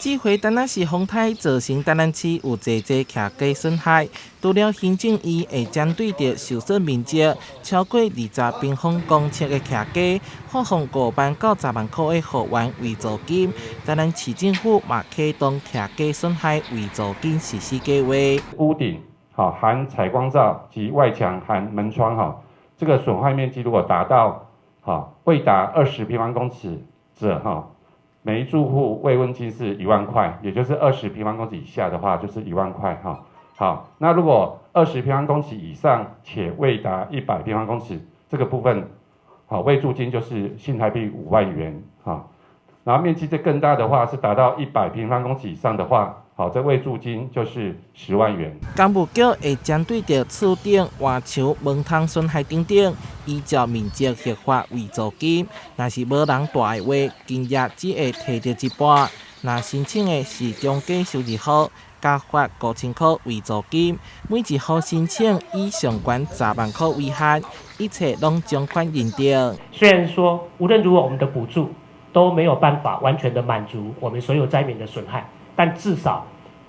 這回單單是風颱造成台南市有濟濟徛家損害，除了行政院會針對著受損面積超過20平方公尺的徛家，發放5萬到10萬箍的復原慰助金，台南市政府嘛啟動徛家損害慰助金實施計劃。屋頂好含採光罩及外牆含門窗哈，這個損壞面積如果達到好未達20平方公尺者哈，每一住戶慰問金是1萬塊，也就是20平方公尺以下的話，就是一萬塊哈。好，那如果20平方公尺以上且未達100平方公尺，這個部分，好，慰助金就是新台幣5萬元哈。然後面積再更大的話，是達到100平方公尺以上的話，好，這慰助金就是10萬元。工務局會針對著厝頂、外牆、門窗損害等等，依照面積核發慰助金。若是無人蹛的話，金額只會提著一半。若申請的是中低收入戶，加發5000箍慰助金。每一戶申請以上懸10萬箍為限，一切攏從寬認定。雖然說無論如何，我們的補助都沒有辦法完全的滿足我們所有災民的損害，但至少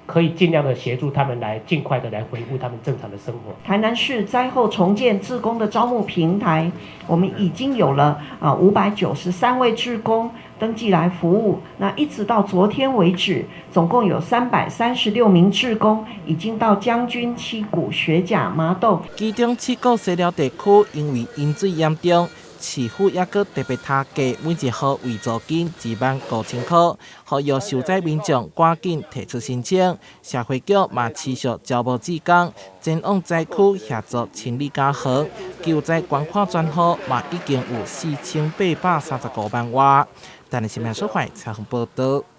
可以盡量的協助他們來盡快的來恢復他們正常的生活。台南市災後重建志工的招募平台，我們已經有了593位志工登記來服務。那一直到昨天為止，總共有336名志工已經到將軍、七股、學甲、麻豆。其中七股西寮地區因為淹水嚴重，市府猶閣特別提價，每一戶慰助金1萬5千箍，呼籲受災民眾趕緊提出申請。社會局嘛持續招募志工，前往災區協助清理家園，救災捐款專戶嘛已經有4835萬外。台南新聞小懷採訪報道。